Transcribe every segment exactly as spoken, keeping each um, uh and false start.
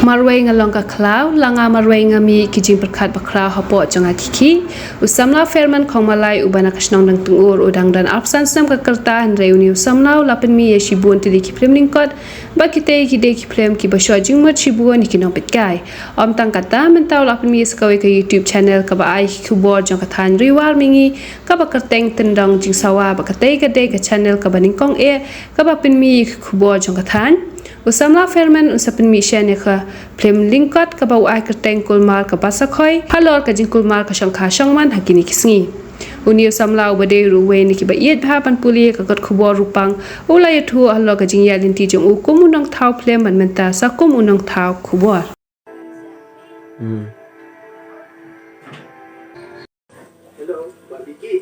Marwei nga long ka khlaw, la nga marwei nga mih ki jingpyrkhat bakhraw hapoh jong nga ki khih. U samla Fairman Khongmalai uba na ka shnong Dangtungur u dang don arphew san snem ka rta, hynrei une u samla u la pynmih ïa shibun tylli ki phlim lyngkot, bad kitei ki dei ki phlim kiba shu jingmut shibun ïa ki nongpeitkai. Ym tang katta, mynta u la pynmih sa kawei ka YouTube channel kaba ai ki khubor jong ka thaiñ Ri War Mihngi, kaba kyrteng Tyndong Jingsawa, bad katei ka dei ka channel kaba nyngkong eh kaba pynmih ïa ki khubor jong ka thaiñ. U samla Fairman un sa pynmih shen ïa ka phlim lyngkot kaba u ai kyrteng Kulmar ka Basakhoi, halor ka jingkulmar ka shongkha shongman ha kine ki sngi. Une u samla uba dei ruh uwei na kiba ïeit bha ban pule ïa ka kot khubor ruh pang, u la ïathuh halor ka jingïaid lynti jong u kum u nongthaw phlim bad mynta sa kum u nongthaw khubor. Hmm. Hello, Barbie Ki.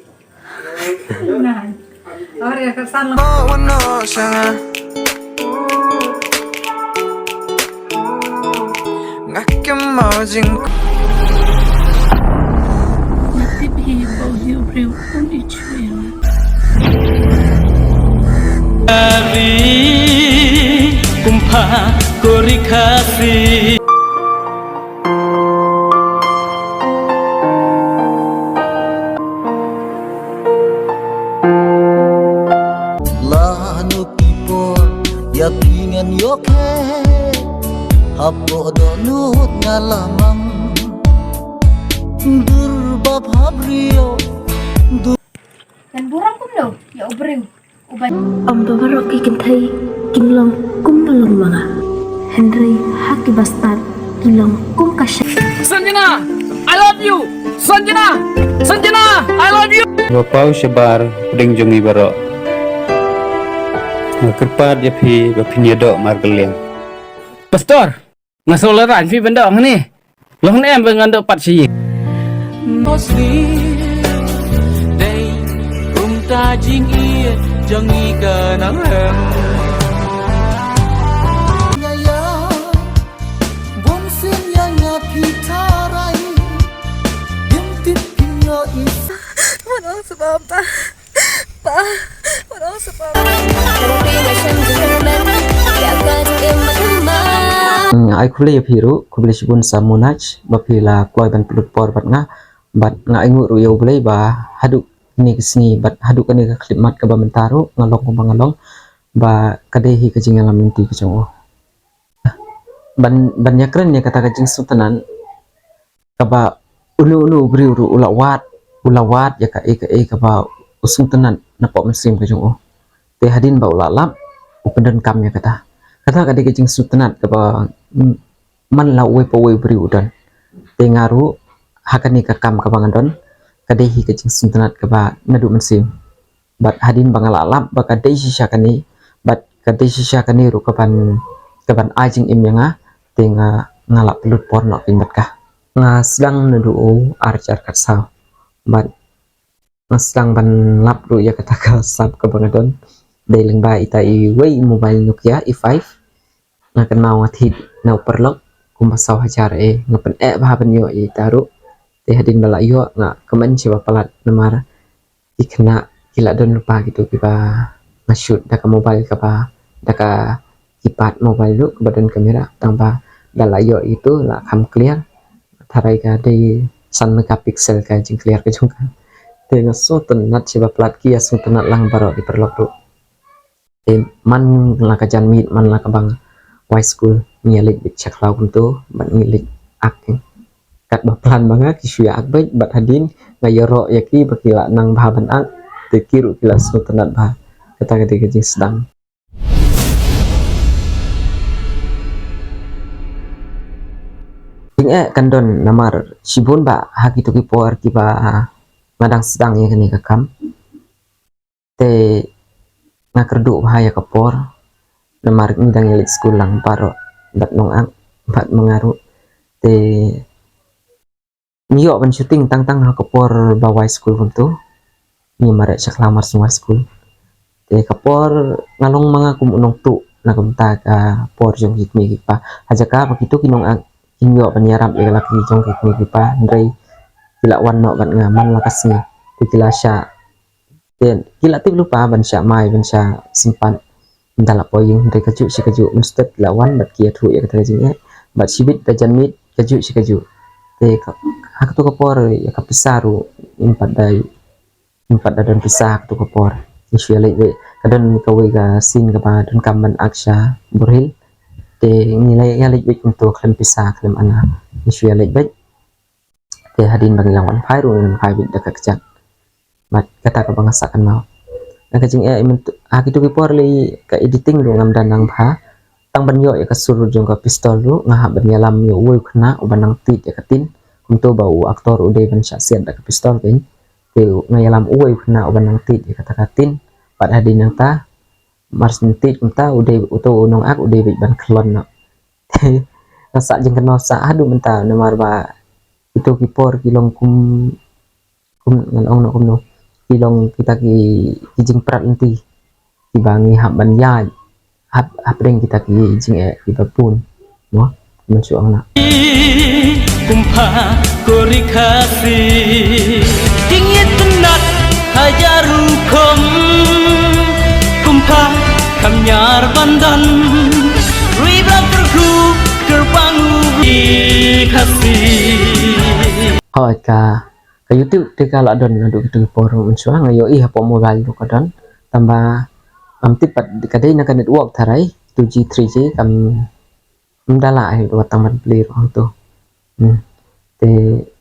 Ngan. Ore ka san la. Oh, no, sanga. Nga kem mo jing. Nga tip hi ba u hi u briew un i chwe. Ari kumpha kori khasi. Lano ki por ïa phi ngan ïoh khet hapoh dohnud nga la mang. Dur bap ha briew. Ngan burom kumno ïa u briew uba. Ym ba baroh ki kynthei kin long kumba long ma nga. Hynrei ha ki bastad ki long kum ka sha. Sanjana, I love you. Sanjana, Sanjana, I love you. Ba paw shabar pdeng jong ngi baroh. Nga kyrpad ïa phi ba phin ïadoh markylliang. Pastor, nga sngewlyngngoh phi ban doh hangne. Long ne em ba ngan doh pat sha ïing. Mostly dei kumta jingïeit jong ngi ka nang em. Ïa ïa bun sien ïa nga phi tharai. Dim tip phi ïa is. What else about that? Pa, what else about that? Nga ai khublei ïa phi ruh, khublei shibun Sam Munaj ba phi la kloi ban pynlut por bad nga, bad nga ainguh ruh ïa U Blei ba haduh kine ki sngi bad haduh kane ka khyllipmat kaba mynta ruh nga long kumba nga long, ba ka dei hi ka jingïalam lynti ka jong u. Ban, ban ïakren ïa kata ka jingsngewtynnat kaba uno uno u briew ruh u la wad, u la wad ïa kaei kaei kaba u sngewtynnat napoh mynsiem ka jong u. Te hadien ba u la lap, u pyndonkam ïa kata. Kata ka dei ka jingsngewtynnat kaba, mm, man la uwei pa uwei u briew u don. Te nga ruh ha kane ka kam kaba nga don, ka dei hi ka jingsngewtynnat kaba naduh mynsiem. Bad hadien ba nga la lap ba ka dei shisha kane, bad ka dei shisha kane ruh kaban, kaban ai jingim ïa nga, te nga, nga la pynlut por noh kein bad ka. Nga sdang naduh u ar hajar khatsaw. Bad nga sdang ban lap ruh ïa kata ka sap kaba nga don. Dei lyngba ita iwei i mobile Nokia E five. Nga kynmaw nga thied na u paralok kumba saw hajar eh, nga pyneh bha ban ïoh ïa ita ruh. Te hadien ba la ïoh nga kmen sha ba palat namar ki khynnah ki la don lypa kito kiba nga shoot da ka mobile kaba, da ka keypad mobile ruh kaba don camera, tang ba da la ïoh ito la kham clear. Tharai ka dei san megapixel ka jingclear ka jong ka. Te nga sngewtynnat sha ba palat, ki ïa sngewtynnat lang baroh ki paralok ruh. Te man la ka janmiet, man la kaba nga wai skul, ngi ïa leit beit sha khlaw kumto bad ngi leit ak. Katba plan ba nga ki shu ïa ak beit, bad hadien nga ïaroh ïa ki ba ki la nang bha ban ak, te ki ruh ki la sngewtynnat bha. Kata ka dei ka jingsdang. Jingeh kan don namar shibun ba ha kito ki por kiba nga dang sdang ïa kane ka kam. Te nga kyrduh bha ïa ka por namar ngi dang ïa leit skul lang baroh, bad nongak bad ma nga ruh. Te ngi ïoh ban shooting tang tang ha ka por ba wai skul kumto. Ngi mareh sha khlaw mar shu wai skul. Te ka por nga long ma nga kum u nongtuh na kumta ka por jong ki kmie ki kpa. Ha jaka ba kito ki nongak kin ïoh ban ïarap ïa la ki jong ki kmie ki kpa, hynrei ki la wan noh bad nga man la ka sngi. Te ki la shah Te ki la tip lypa ban shah mai, ban shah sympat. Ynda la poi ïing, hynrei kajuh shi kajuh mynstep ki la wan bad ki ïathuh ïa kata ka jingeh. Bad shibit da jan miet kajuh shi kajuh. Te ka, ha katu ka por ïa ka pisa ruh ngim pat da, ngim pat da don pisa ha katu ka por. Ngi shu ïa leit beit, ka don kawei ka scene kaba donkam ban act sha Burhill. Te ngi la ïa leit beit kumtu khlem pisa khlem ana. Ngi shu ïa leit beit. Te hadien ba ngi la wan phai ruh ngin phai beit da ka kjat. Bad kata kaba nga sah kynmaw. Na ka jingeh mynta ha kitu ki por lei ka editing ruh ngam da nang bha. Tang ban ïoh ïa ka sur jong ka pistol ruh nga hap ban ïalam ïa uwei u khynnah uba nang tied ïa ka tin. Kumto ba u actor u dei ban shah siat da ka pistol kein. Te nga ïalam uwei u khynnah uba nang tied ïa kata ka tin. Bad hadien nangta mar shu tied kumta u dei uto u nongak u dei beit ban khlon noh. Nga sah jingkynmaw sah haduh mynta namar ba kito ki por ki long kum, kum ngan ong noh kumno, ki long kita ki, ki jingprat lynti kiba ngi hap ban ïaid hap, hapdeng kita ki jingeh kiba bun. Mo, mynshuwa nga. Kumpha ko ri Khasi. Tingit penat hajar rukom. Kumpha kam nyar bandan. Rui bak kerhu kerbang ri Khasi. Hoi ka, ka YouTube te ka la don naduh kitu ki por mynshuwa, nga ïohi hapoh mobile ruh ka don. Tangba ngam tip pat ka dei na ka network tharai two G three G kam, ym da lah hi ruh tang ban plie ruh hangto. Hmm. Te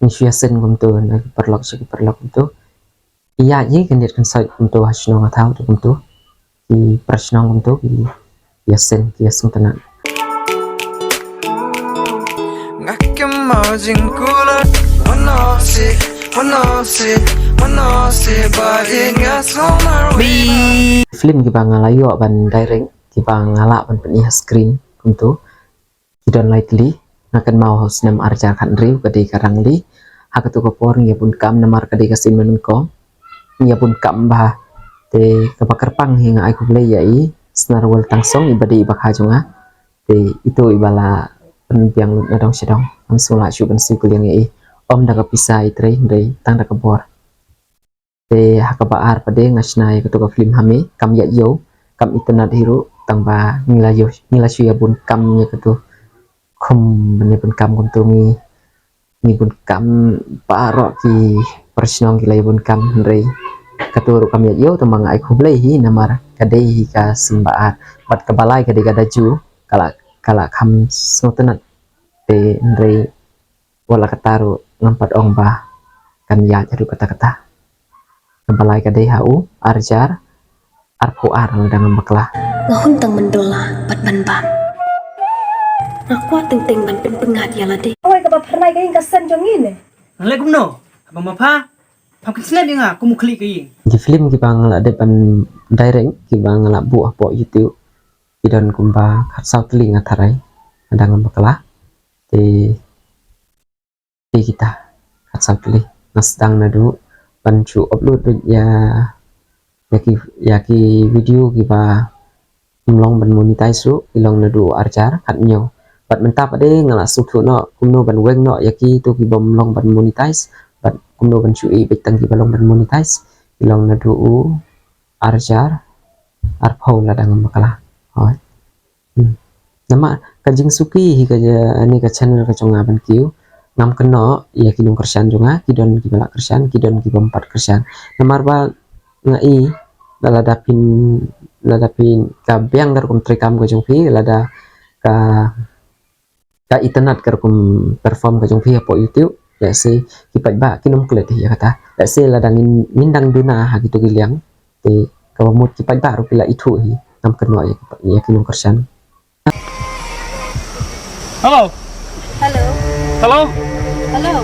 ngi shu ïaseng kumto na ki paralok sha ki paralok kumto. Ïa ngi khyndiat khynsoit kumto ha shnong ha thaw te kumto. Ki para shnong kumto ki ïaseng ki ïaseng tana. Nga kynmaw jingkular, one oh six, one oh six, one oh six, ba ïa nga sumar wi. Film kiba nga la ïoh ban direct, kiba nga lah ban pyni ha screen kumto. Ki don lai tylli, nga kynmaw ha u snem ar hajar khathynriew ka dei ka Rangli. Ha katu ka por ngi ïa bun kam namar ka dei ka sien mynnyngkong. Ngi ïa bun kam bha. Te kaba kyrpang hi nga ai khublei ïa i Snarwel Tangsong iba dei i bakha jong nga. Te ito iba la pynbiang lut na dong sha dong. Ngam sngewlah shuh ban siew kylliang ïa i. Ym da ka pisa i trei hynrei tang da ka bor. Te ha kaba ar pat de nga shna ïa katu ka film ha me, kam ïaid ïew, kam itynnad hi ruh, tangba ngi la ïew, ngi la shu ïa bun kam ïa katu. Khum ban ïa bun kam kumtu ngi, ngi bun kam baroh ki para shnong ki la ïa bun kam hynrei katu ruh kam ïaid ïew, tangba nga ai khublei hi namar ka dei hi ka sien ba ar. Bad kaba lai ka dei ka Daju, ka la, ka la kham sngewtynnad. Te hynrei wat la katta ruh ngam pat ong ba kan ïaid haduh katta katta. Kaba lai ka dei ha u ar hajar arphew ar lada ngam bakla. Nga hun tang ban dola bad ban bam. Nga kwah teng teng ban pynpyngngad ïa lade. Oi, kaba phyrnai ka ïing ka sem jong ngi ne. Nga leh kumno? Haba ma pha pham kynslem ïa nga kum u khlieh ka ïing. Ki film kiba nga la dep ban direct, kiba nga la buh hapoh YouTube, ki don kumba khatsaw tylli nga tharai lada ngam bakla. Te te kita khatsaw tylli. Nga sdang naduh ban shu upload ïa, ïa ki, ïa ki video kiba ym long ban monetize ruh, ki long naduh ar hajar khathynñiew. Bad mynta pat de nga la sngewthuh noh kumno ban weng noh ïa kito kiba ym long ban monetize bad kumno ban shu ïa beit tang kiba long ban monetize. Ki long naduh u ar hajar arphew lada ngam bakla. Hooid. Hmm. Namar ka jingsuki hi ka ja-, ani ka channel ka jong nga ban kiew. Ngam kynnoh ïa ki nongkyrshan jong nga, ki don kiba lah kyrshan, ki don kiba ym pat kyrshan. Namar ba nga i lada phin, lada phin ka biang ka rukom treikam ka jong phi, lada ka, ka itynnad ka rukom perform ka jong phi hapoh YouTube, let's say ki paidbah kin ym klet hi ïa kata. Let's say lada ngin, ngin dang duna ha kito ki liang, te kaba mut ki paidbah ruh ki la ithuh hi, ngam kynnoh ïa ki, ïa ki nongkyrshan. Hello. Hello. Hello. Hello.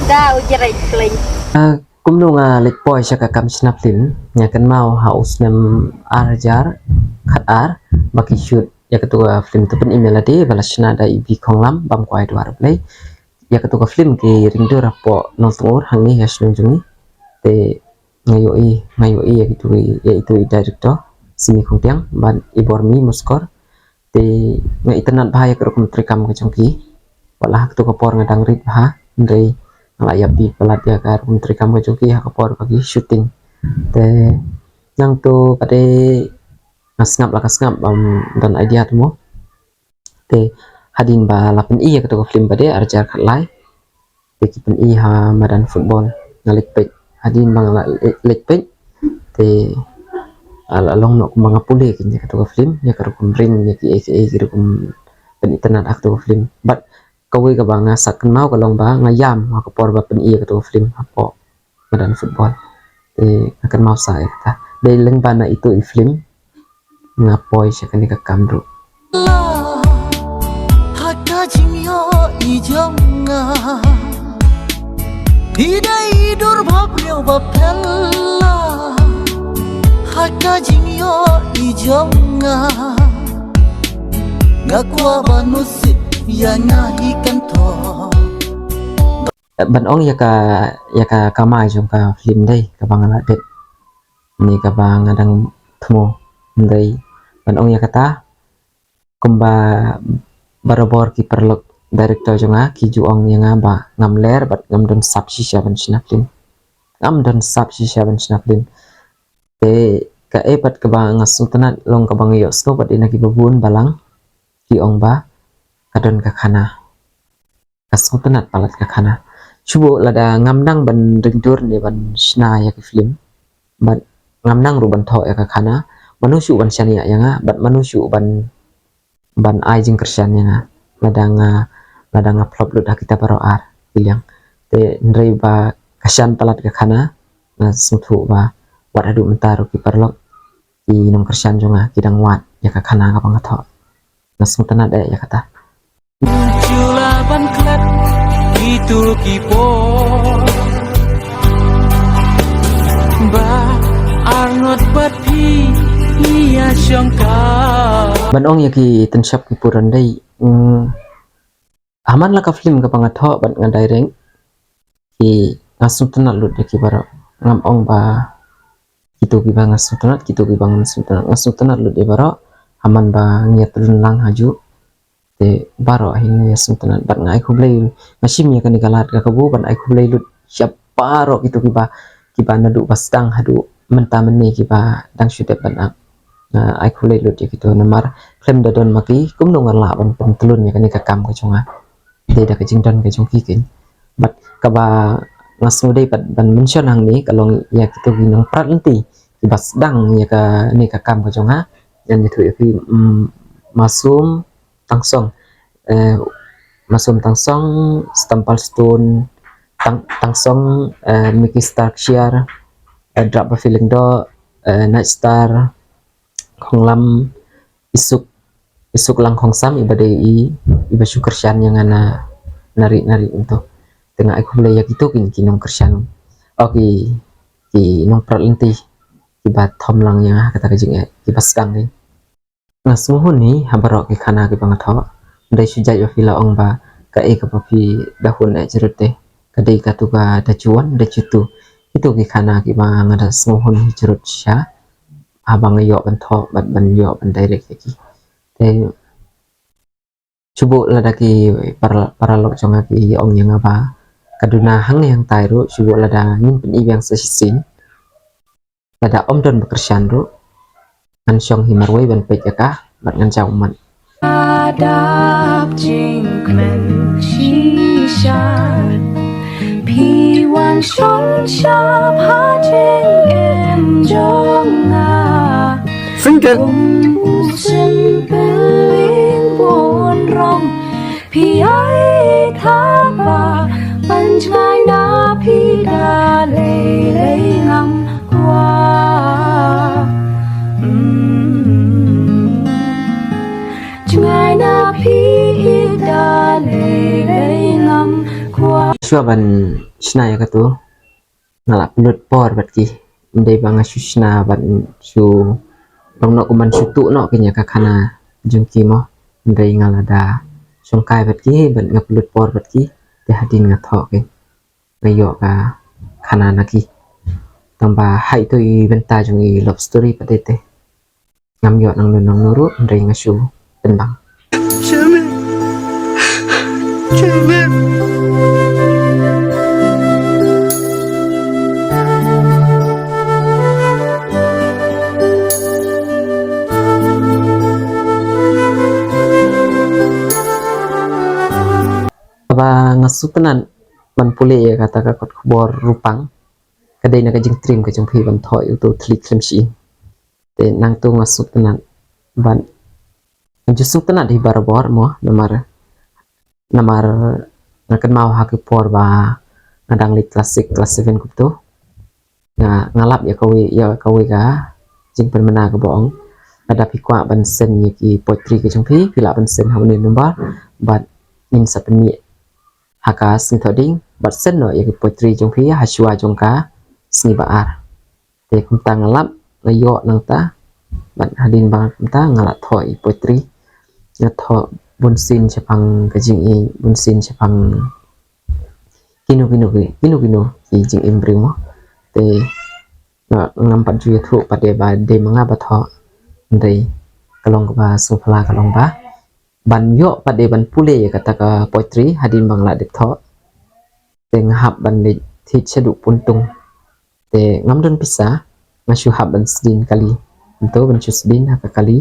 Da u jerai kleng. Ah, kumno nga leit poi sha ka kam shna film, nga kynmaw ha u snem ar hajar khatar ba ki shoot ïa katu ka film Tupyn Email Lade ba la shna da i Bi Khonglam, Bam Kwai Dwar Blei. Ïa katu ka film ki ring dur hapoh Nongtngur hangne ha shnong jong ngi. Te nga ïohi, nga ïohi ïa kitu, ïa itu i director Simi Khongtiang bad i Bormi Muskor. Te nga itynnad bha ïa ka rukom treikam ka jong ki. Wat la ha katu ka por nga dang rit bha, hynrei nga la ïa peit palat ïa ka rukom treikam ka jong ki ha ka por ba ki shooting. Te Nangtu pat de nga sngap la ka sngap, um, don idea tu mo. Te hadien ba la pyni ïa kato ka film pat de ar hajar khatlai. Te ki pyni ha madan football, nga leit peit. Hadien ba nga la leit peit, te la long noh kumba nga pule kine ïa kato ka film, ïa ka rukom ring, ïa ki ei ki ei ki rukom pynitynnad ha kato ka film. Bad kawei kaba nga sa kynmaw ka long ba nga ïam ha ka por ba pyni ïa kato ka film hapoh madan football. Te nga kynmaw sa ïa kata. Dei lyngba na ito i film nga poi sha kane ka kam ruh. Ha ka jingïohi jong nga, i dei i dur ba briew ba pher la. Ha ka jingïohi jong nga, nga kwah ban u sip ïa nga hi kan tho. Ban ong ïa ka, ïa ka kamai jong ka film dei kaba nga la dep ne kaba nga dang thmu, hynrei ban ong ïa kata, kumba barabor ki paralok director jong nga ki ju ong ïa nga ba ngam ler bad ngam don sap shisha ban shna film. Ngam don sap shisha ban shna film. Te kaei pat kaba nga sngewtynnad long kaba nga ïohsngew pat ïa na kiba bun balang ki ong ba ka don ka khana. Nga sngewtynnad palat ka khana. Shu buh lada ngam nang ban ring dur ne ban shna ïa ki film, bad ngam nang ruh ban thoh ïa ka khana, mano shuh ban shaniah ïa nga, bad mano shuh ban, ban ai jingkyrshan ïa nga lada nga, lada nga flop lut ha kita baroh ar ki liang. Te hynrei ba ka shan palat ka khana, nga sngewthuh ba wat haduh mynta ruh ki paralok, ki nongkyrshan jong nga ki dang wad ïa ka khana kaba nga thoh. Nga sngewtynnad eh ïa kata. Jula ban klet itu ki por ba arngut bad phi ïa shongka. Ban ong ïa ki tynshop ki puran dei, mm, ha man la ka film kaba nga thoh bad nga direct, ki nga sngewtynnad lut ïa ki baroh. Ngam ong ba kito kiba nga sngewtynnad, kito kiba ngam sngewtynnad, nga sngewtynnad lut ïa baroh ha man ba ngi ïa tylli lang ha ju. Te baroh hi ngi ïa sngewtynnad bad nga ai khublei, nga shim ïa kane ka lad ka kabu ban ai khublei lut ïa baroh kito kiba, kiba naduh ba sdang haduh mynta mynne kiba dang shu dep ban ap. Nga ai khublei lut ïa kito namar khlem da don ma ki kumno ngan lah ban pyntlun ïa kane ka kam ka jong nga. Dei da ka jingdon ka jong ki keiñ. Bad kaba nga sngewdei pat ban mention hangne ka long ïa kito ki nongprat lynti kiba sdang ïa kane ka kam ka jong nga. Ngan ïathuh ïa phi, mm, Masum Tangsong, eh, Masum Tangsong, Stampal Stone, Tang, Tangsong, eh, Mickey Star Kshiar, eh, Drap Ba Feeling Do, eh, Night Star, Khonglam, Isuk, Isuk Lang Khongsam, iba dei i, iba shu kyrshan ïa nga na, na ri, na ri nto. Te nga ai khublei ïa kito ki, ki nongkyrshan. O ki, ki nongprat lynti kiba thom lang ïa nga ha kata ka jingeh, kiba sdang ïa nga. Nga sngewhun hi ha baroh ki khana kiba nga thoh. Dei shu jait ba phi la ong ba kaei kaba phi da hun eh jrut te, ka dei katu ka da juan da jutu. Kito ki khana kiba nga da sngewhun hi jrut shisha haba nga ïoh ban thoh bad ban ïoh ban direct ïa ki. Te shu buh lada ki para, paralok jong nga ki ong ïa nga ba ka duna hangne hangtai ruh, shu buh lada ngin pyni biang sa shisien. Lada ym don ba kyrshan ruh, ngan shong hi marwei ban peit ïa ka bad ngan jaw ummat. Adap jingkmen shisha, phi wan shong shap ha jingim jong nga. Sing ken. Kum u syn pynlong bun rong, phi ai thap ba ban jngai na phi da lei lei ngam kwah. Mm. Jngai na phi da lei lei ngam kwah. Shuwa ban shna ïa katu, nga la pynlut por bad ki. Ym dei ba nga shu shna bad shu long noh kum ban shu tuh noh keiñ ïa ka khana jong ki mo. Ym dei, nga la da shongkai bad ki bad nga pynlut por bad ki. Te hadien nga thoh keiñ, nga ïoh ka khana na ki. Tang ba ha ito i bynta jong i love story pat de te ngam ïoh nangno nangno ruh, hynrei nga shu pynbang. Nga sngewtynnat ban pule ïa kata ka kot khubor Rupang. Ka dei na ka jingtriem ka jong phi ban thoh ïa uto u thylliej khlem shyieng. Te nangto nga sngewtynnat ban, nga ju sngewtynnat hi barabor mo, namar, namar nga kynmaw ha ki por ba nga dang leit klas six, klas seven kumto. Nga, nga lap ïa kawei, ïa kawei ka jingpynbna kaba ong, lada phi kwah ban send ïa ki poetry ka jong phi, phi lah ban send ha une u number, bad ngin sa pynmih ha ka sngi Thohdieng, bad send noh ïa ki poetry jong phi ha shuwa jong ka sngi Ba-ar. Te kumta nga lap, nga ïoh nangta, bad hadien ba kumta nga la thoh ïa ki poetry. Nga thoh bunsien shaphang ka jingïeit, bunsien shaphang kino kino ki, kino kino ki jingim briew mo. Te nga, ngam pat ju ïathuh pat de ba dei ma nga ba thoh. Hynrei ka long kaba sngewphylla ka long ba ban ïoh pat de ban pule ïa kata ka poetry hadien ba nga la dep thoh. Te nga hap ban leit thied shaduh Puntung. Te ngam don pisa, nga shu hap ban sdien kali. Kumto ban shu sdien ha ka kali.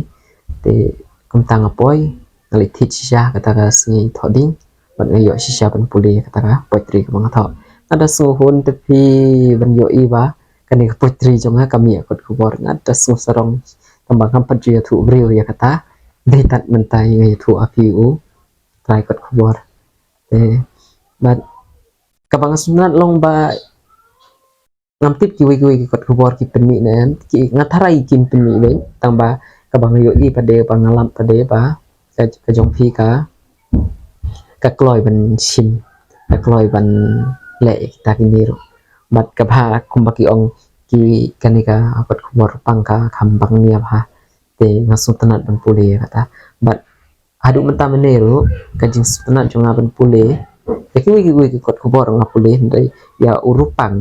Te kumta nga poi, nga leit thied shisha kata ka sngi Thohdieng, bad nga ïoh shisha ban pule kata ka poetry kaba nga thoh. Nga da sngewhun te phi ban ïohi ba kane ka poetry jong nga ka mih ha kot khubor, nga da sngewsarong, tangba ngam pat ju ïathuh briew ïa kata. Dei tad mynta nga ïathuh ha phi u trai kot khubor. Te bad kaba nga sngewtynnat long ba ngam tip kiwei kiwei ki kot khubor ki pynmih ne em, ki, nga tharai kin pynmih beit, tangba kaba nga ïohi pat de, ba nga lap pat de ba ka, ka jong phi ka, ka kloi ban shim, ka kloi ban leh ïa kita kine ruh. Bad kaba kumba ki ong ki, kane ka kot khubor Rupang ka kham bang nia bha. Te nga sngewtynnat ban pule ïa kata. Bad haduh mynta mynne ruh ka jingsngewtynnat jong nga ban pule ïa kiwei kiwei ki kot khubor nga pule, hynrei ïa u Rupang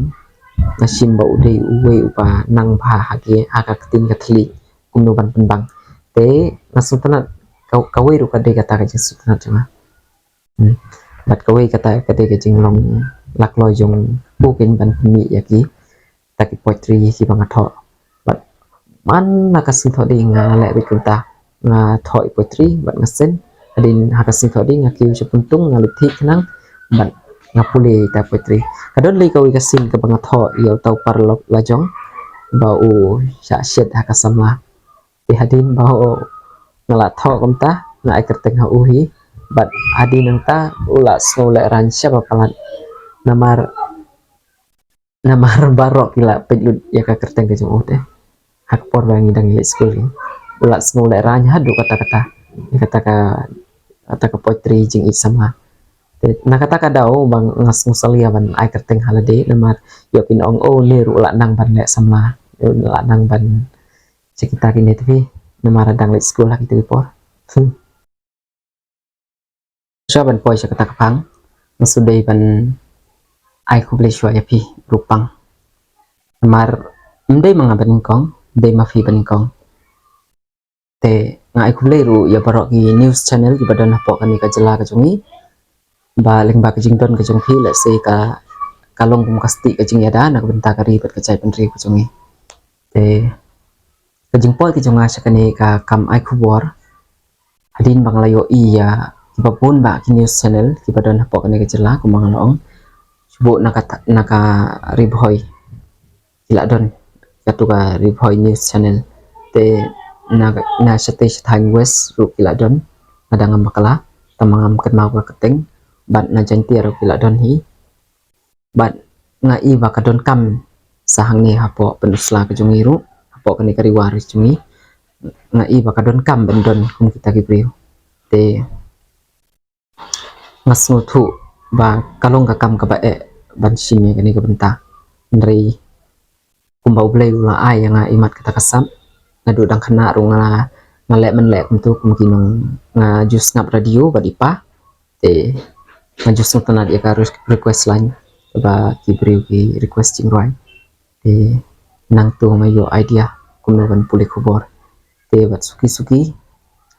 nga shim ba u dei uwei uba nang bha ha ki, ha ka ktien ka thylliej kumno ban pynbang. Te nga sngewtynnat ka, kawei ruh ka dei kata ka jingsngewtynnat jong nga. Hmm. Bad kawei kata ka dei ka jinglong la kloi jong u kin ban pynmih ïa ki ta ki poetry kiba nga thoh. Bad man la ka sngi Thohdieng nga leh beit kumta, nga thoh ïa ki poetry bad nga send. Hadien ha ka sngi Thohdieng nga kiew sha Puntung, nga leit thied khnang bad nga pule ïa kita ki poetry. Ka don lei kawei ka sien kaba nga thoh ïa uta u paralok la jong ba u shah shet ha ka samla. Te hadien ba u, nga la thoh kumta, nga ai kyrteng ha u hi. Bad hadien nangta u la sngew lehraiñ shibun palat. Namar namar baroh ki la peit lut ïa ka kyrteng ka jong u te ha ka por ba ngi dang ïa leit skul. U la sngew lehraiñ haduh katta katta ïa kata ka, kata ka poetry Jingïeit Samla. Te na kata ka daw ba nga sngew salia ban ai kyrteng ha lade, namar ïoh kin ong, oh, une ruh u la nang ban leh samla, u la nang ban sha kita kine te phi, namar dang leit skul ha kita ki por. Hmm. Shuwa ban poi sha kata ka phang, nga shu dei ban ai khublei shuwa ïa phi Rupang. Namar ym dei ma nga ba nyngkong, dei ma phi ba nyngkong. Te nga ai khublei ruh ïa baroh ki news channel kiba don hapoh kane ka jylla ka jong ngi, ba lyngba ka jingdon ka jong phi, lehse ka, ka long kum ka stieh ka jingïada na ka bynta ka ri bad ka jaitbynriew ka jong ngi. Te ka jingpoi ka jong nga sha kane ka kam ai khubor, hadien ba nga la ïohi ïa kiba bun bah ki news channel kiba don hapoh kane ka jylla, kumba nga la ong, shu buh na ka, na ka Ri Bhoi ki la don, kato ka Ri Bhoi news channel. Te na, na shatei shathaiñ West ruh ki la don, nga dang ngam bakla, tang ba ngam kynmaw ka kyrteng, bad na Jaiñtia ruh ki la don hi. Bad nga i ba ka donkam sa hangne hapoh Pynursla ka jong ngi ruh, hapoh kane ka Ri War ka jong ngi, nga i ba ka donkam ban don kum kita ki briew. Te nga sngewthuh ba ka long ka kam kaba eh ban shim ïa kane ka bynta. Hynrei kumba U Blei u la ai ïa nga imat kata ka sap, naduh dang khynnah ruh nga, nga leh mynleh kumto kum ki nong, nga ju sngap radio bad i pa. Te nga ju sngewtynnat ïa ka re-, request line, ba ki briew ki request jingrwai. Te nangto nga ïoh idea kumno ban pule khubor. Te bad suki suki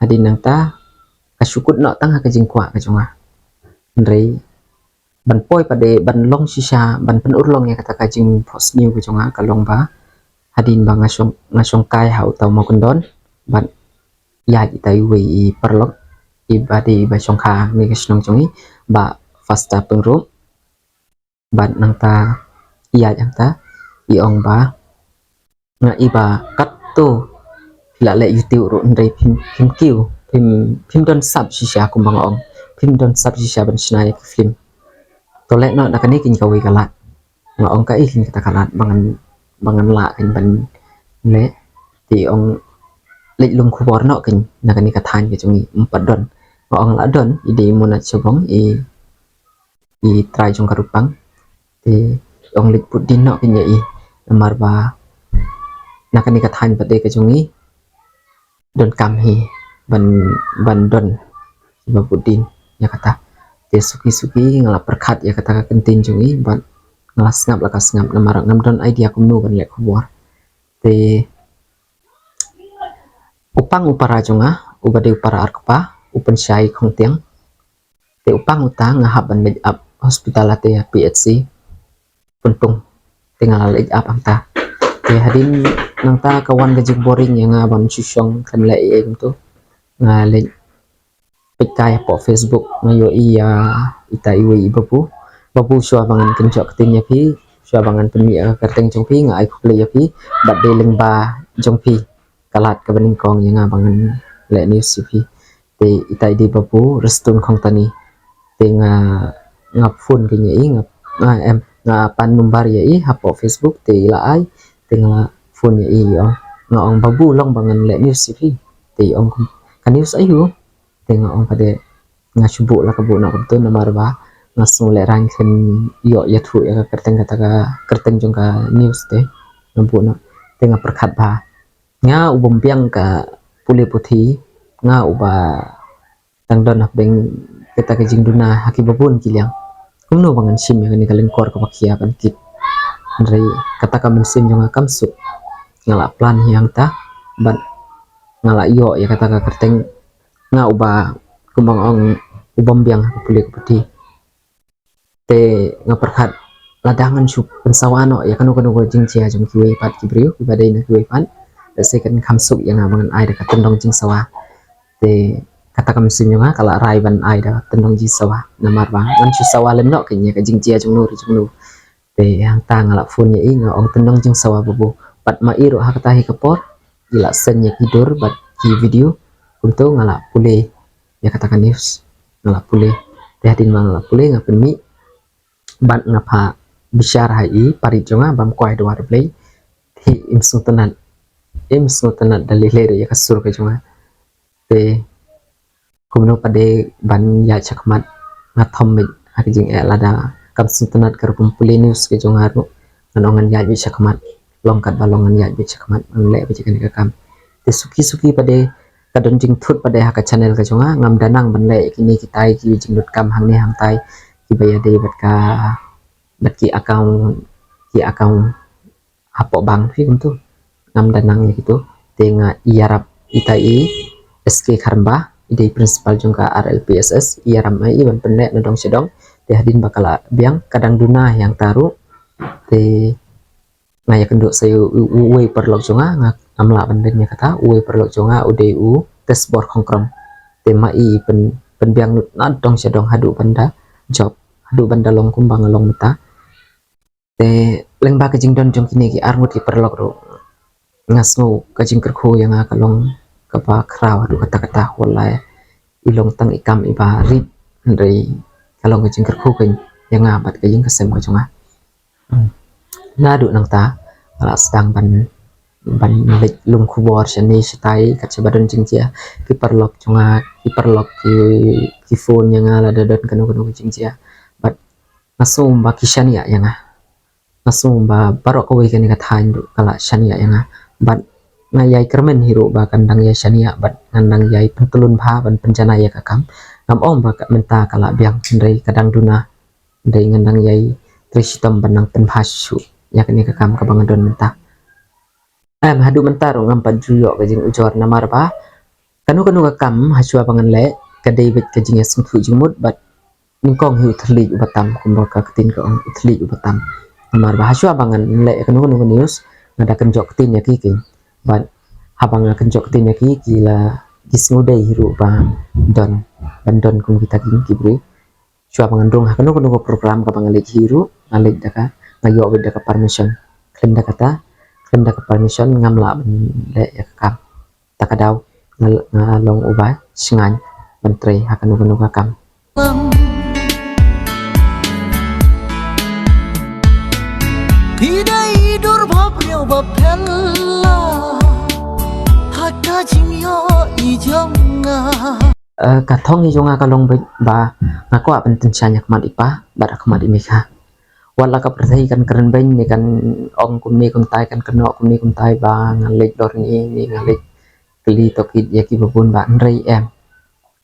hadien nangta ka shu kut noh tang ha ka jingkwah ka jong nga. Hynrei ban poi pat de ban long shisha, ban pynurlong ïa kata ka jingphohsniew ka jong nga ka long ba hadien ba nga shong, nga shongkai ha uta u mawkyndon, bad ïa ita iwei i paralok iba dei iba shongkha ne ka shnong jong ngi, ba faster pynrup. Bad nangta ïa hangta i ong ba nga i ba katto phi la leh YouTube ruh hynrei phim phim kiew phim phim don sap shisha kumba nga ong phim don sap shisha ban shna ïa ki film. To leh noh da kane keiñ kawei ka lad. Nga ong ka i keiñ kata ka lad ba ngan ba ngan lah keiñ ban leh. Te i ong leit lum khubor noh keiñ na kane ka thaiñ ka jong i ym pat don. Nga ong la don i dei i Munat Shabong i i trai jong ka Rupang. Te i ong leit put dien noh keiñ ïa i namar ba na kane ka thaiñ pat de ka jong i donkam hi ban ban don hi ba put dien ïa kata. Te suki suki nga la pyrkhat ïa kata ka ktien jong i bad nga la sngap la ka sngap namar ngam don idea kumno ban leh khubor. Te u pang u para jong nga uba dei u para Arkpa u pynshai Khongtiang. Te u pang uta nga hap ban leit ap hospital ate ïa P H C Pyntung. Te nga la leit ap hangta. Te hadien nangta ka wan ka jingboring ïa nga ban shu shong khlem leh ei ei kumto. Nga leit peit kai hapoh Facebook nga ïohi ïa ita iwei i babu. Babu shuwa ba ngan kynjoh ktien ïa phi shuwa ba ngan pynmih ïa ka kyrteng jong phi nga ai khublei ïa phi bad dei lyngba jong phi ka lad kaba nyngkong ïa nga ba ngan leh news ïa phi. Te ita i dei babu Restun Khongtani. Te nga nga phone keiñ ïa i nga nga em nga pan number ïa i hapoh Facebook te i la ai. Te nga phone ïa i ong nga ong babu long ba ngan leh news ïa phi. Te i ong ka news aiu. Te nga ong ka de nga shu buh la ka buh noh kumto namar ba nga sngew lehrain khlem ïoh ïathuh ïa ka kyrteng kata ka kyrteng jong ka news te nga buh noh. Te nga pyrkhat ba nga u bym biang ka pule puthi nga uba dang don hapdeng kata ka jingduna ha ki babun ki liang. Kumno ba ngan shim ïa kane ka lyngkor kaba khia ban kit. Hynrei kata ka mynsiem jong nga kam suk. Nga la plan hi hangta bad nga la ïoh ïa kata ka kyrteng nga uba kumba nga ong u bym biang ha ka pule ka puthi. Te nga pyrkhat lada ngan shu pynsawa noh ïa kano kano ka jingjia jong kiwei pat ki briew kiba dei na kiwei pat. Lehse kan kham suk ïa nga ba ngan ai da ka tyndong jingsawa. Te kata ka mynsiem jong nga ka la rai ban ai da ka tyndong jingsawa namar ba ngan shu sawa lem noh keiñ ïa ka jingjia jong no re jong no. Te hangta nga la phone ïa i nga ong tyndong jingsawa babu. Pat ma i ruh ha kata hi ka por i la send ïa ki dur bad ki video kumto nga la pule ïa kata ka news. Nga la pule te hadien ba nga la pule nga pynmih bad nga pha bishar ha i parit jong nga bam kwai dwar blei. Te im sngewtynnat im sngewtynnat da lei lei ïa ka sur ka jong nga. Te kumno pat de ban ïaid shakhmat nga thom beit ha ka jingeh lada kam sngewtynnat ka rukom pule news ka jong nga ruh ngan ong ngan ïaid beit shakhmat. Long katba long ngan ïaid beit shakhmat ngan leh beit ïa kane ka kam. Te suki suki pat de ka don jingthut pat de ha ka channel ka jong nga ngam da nang ban leh kine kitai ki jinglut kam hangne hangtai kiba ïadei bad ka bad ki account ki account hapoh bank phi kumto. Ngam da nang ïa kito te nga ïarap ita i S K Kharamba i dei principal jong ka R L P S S ïarap ma i ban pynleh na dong sha dong. Te hadien ba ka la biang ka dang duna hangta ruh te nga ïakynduh sa ïa u uwei paralok jong nga ngam lah ban leh ïa kata uwei paralok jong nga u dei u Tesbor Khongkrom. Te ma i pyn pynbiang lut na dong sha dong haduh ban da jop haduh ban da long kumba nga long mynta. Te lyngba ka jingdon jong kine ki arngut ki paralok ruh nga sngew ka jingkyrkhu ïa nga ka long kaba khraw haduh katta katta. Walai i long tang i kam iba rit hynrei ka long ka jingkyrkhu ka ïa nga bad ka ïing ka sem ka jong nga. Naduh nangta nga la sdang ban ban leit lum khubor shane shatai kat shaba don jingjia ki paralok jong nga ki paralok ki ki phone ïa nga lada don kano kano ka jingjia. Bad nga sngew ba ki shaniah ïa nga. Nga sngew ba baroh kawei kane ka thaiñ ruh ka la shaniah ïa nga. Bad nga ïai kyrmen hi ruh ba kan dang ïai shaniah bad ngan dang ïai pyntlun bha ban pynjanai ïa ka kam. Ngam ong ba ka mynta ka la biang hynrei ka dang duna. Hynrei ngan dang ïai trei shitom ban nang pynbha shuh ïa kane ka kam kaba nga don mynta. Em haduh mynta ruh ngam pat ju ïoh ka jingujor namar ba kano kano ka kam hashwa ba ngan leh ka dei beit ka jingïasngewthuh jingmut bad nyngkong hi u thylliej uba tam kumba ka ktien ka ong u thylliej uba tam. Namar ba hashwa ba ngan leh kano kano ka news nga da kynjoh ktien ïa ki ki bad haba nga kynjoh ktien ïa ki ki la ki sngewdei hi ruh ba don ban don kum kita ki ki briew. Shuwa ba ngan rung ha kano kano ka program kaba nga leit hi ruh, nga leit da ka, nga ïoh beit da ka permission. Khlem da kata, khlem da ka permission ngam lah ban leh ïa ka kam. Ta ka daw nga, nga long uba shngaiñ ban trei ha kano kano ka kam. Ki dei dur ba briew ba pher la ha ka jingïohi jong nga. Eh, ka thong hi jong nga ka long beit ba nga kwah ban tyngshaiñ ha khmat i pa bad ha khmat i mei ka. Wat la ka pyrthei kan kren beiñ ne kan ong kumne kumtai, kan kynnoh kumne kumtai ba nga leit lor ne, ne nga leit kylli tohkit ïa kiba bun ba, hynrei em.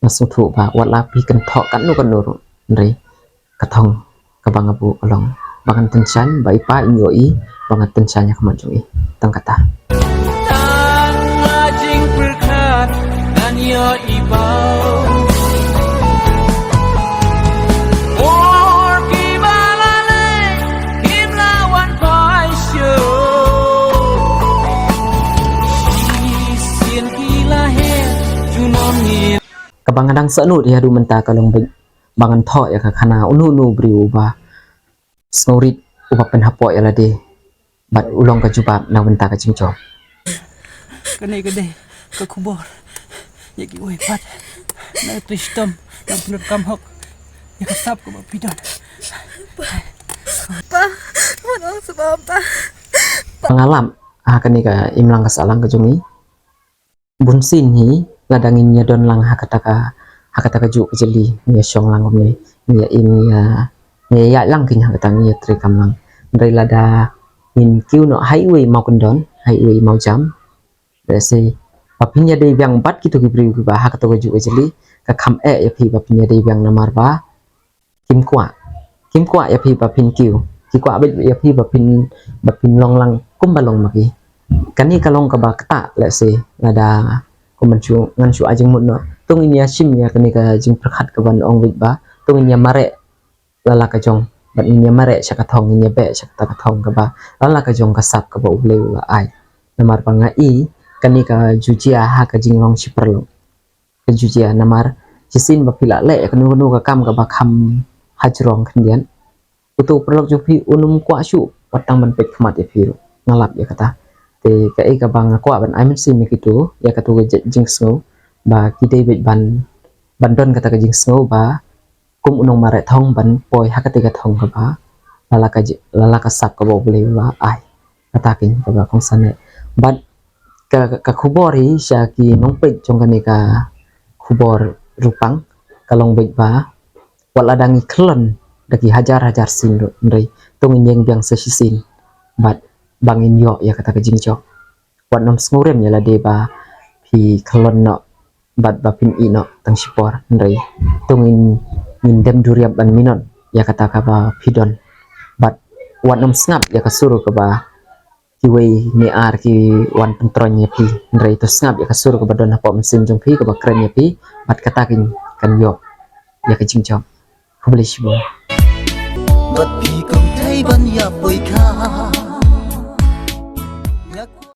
Nga sngewthuh ba wat la phi kynthoh katno katno ruh, hynrei ka thong kaba nga buh ka long ba ngan tyngshaiñ, ba i pa in ïohi ba nga tyngshaiñ ha khmat jong i. Tang kata. Tang la jingpyrkhat ngan ïohi ba por kiba la leh kim la wan phai shuh. Shisien ki la heh junom ngi. Kaba nga dang sngewthuh ïa haduh mynta ka long ba, ba ngan thoh ïa ka khana uno uno u briew uba sngewrit, uba pynhapoh ïa lade bad u long ka jubab na bynta ka jingjop. Kane ka dei ka khubor ïa kiwei pat na ka shitom na pyndonkam hok ïa ka sap kaba phi don. Pa, wat ong sngewbha, Pa. Nga lap ha kane ka imlang ka sahlang ka jong i. Bun sien hi, lada ngin ïa don lang ha kata ka, ha kata ka juh ka jali, ngin ïa shong lang kumne, ngin ïa im, ngin ïa, ngin ïa ïaid lang kein ha kata, ngin ïa trei kam lang. Hynrei lada ngin kiew noh ha iwei i mawkyndon, ha iwei i mawjam, lehse ba phin ïa dei biang bad kito ki briew kiba ha kato ka juh ka jali, ka kham eh ïa phi ba phin ïa dei biang namar ba kim kwah, kim kwah ïa phi ba phin kiew. Ki kwah beit ïa phi ba phin, ba phin long lang kumba long ma ki. Kane ka long kaba ktah, lehse lada kumban shu, ngan shu ai jingmut noh. To ngin ïa shim ïa kane ka jingpyrkhat kaban ong beit ba to ngin ïa mareh la la ka jong, bad ngin ïa mareh sha ka thong, ngin ïa beh sha kata ka thong kaba la la ka jong ka sap kaba U Blei u la ai. Namar ba nga i kane ka ju jia ha ka jinglong shi paralok. Ka ju jia namar shisien ba phi la leh ïa kano kano ka kam kaba kham hajrong khyndiat, uto u paralok jong phi un ym kwah shuh wat tang ban peit khmat ïa phi ruh. Nga lap ïa kata. Te kaei kaba nga kwah ban ai mynsiem ïa kito, ïa kato ka ji-, jingsngew ba ki dei beit ban, ban don kata ka jingsngew ba kum u nongmareh thong ban poi ha kata ka thong kaba la la ka ji-, la la ka sap kaba U Blei u la ai. Kata kein kaba kongsan eh. Bad ka, ka khubor hi sha ki nongpeit jong kane ka khubor Rupang ka long beit ba wat la dang i khlon da ki hajar hajar sien ruh, hynrei to ngin ïeng biang sa shisien bad ba ngin ïoh ïa kata ka jingjop. Wat nym sngewrem ïa lade ba phi khlon noh bad ba phin ïeh noh tang shipor, hynrei to ngin, ngin dem duriap ban minot ïa kata kaba phi don. Bad wat nym sngap ïa ka sur kaba kiwei ne ar ki wan pyntroiñ ïa phi, hynrei to sngap ïa ka sur kaba don hapoh mynsiem jong phi kaba kren ïa phi, bad kata kein kan ïoh ïa ka jingjop. Khublei shibun. Bad phi kong thei ban ïa poi kha.